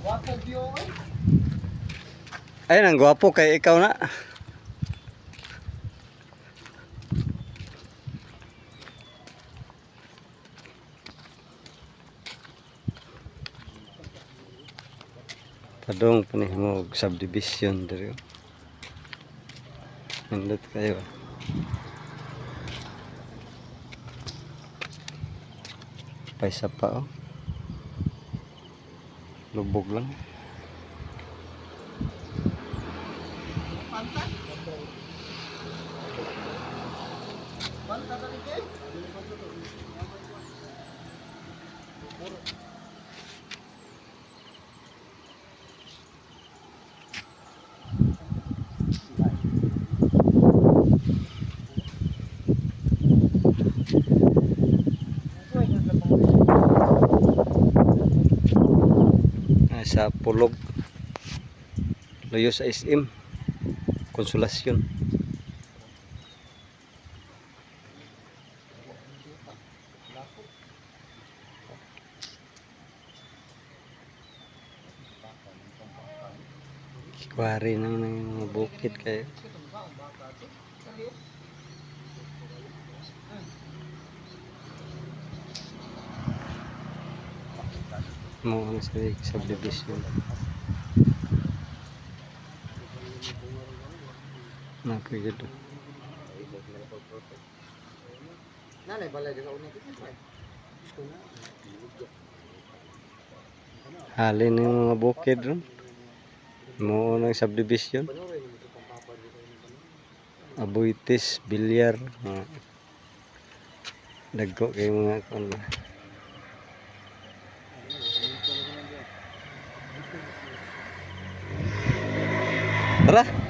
Wapo view eh. Ayun, ang gwapo kay ikaw na. Padong panihimo og subdivision diri. Nindot kayo. Paisa pa oh. Lubog lang. Panta? Panta ka ni kay? Ah, sa Pulog. Luyo sa SM. Konsolasyon. Kuwari nang nang mga bukid kayo. Mo ang sa subdivision. Napigil. Nanay balay ka una kita. Halin ng mga bukid ron. Mo ng subdivision. Aboites, Bilyar, mga dagko kay mga kuan ba. Tara.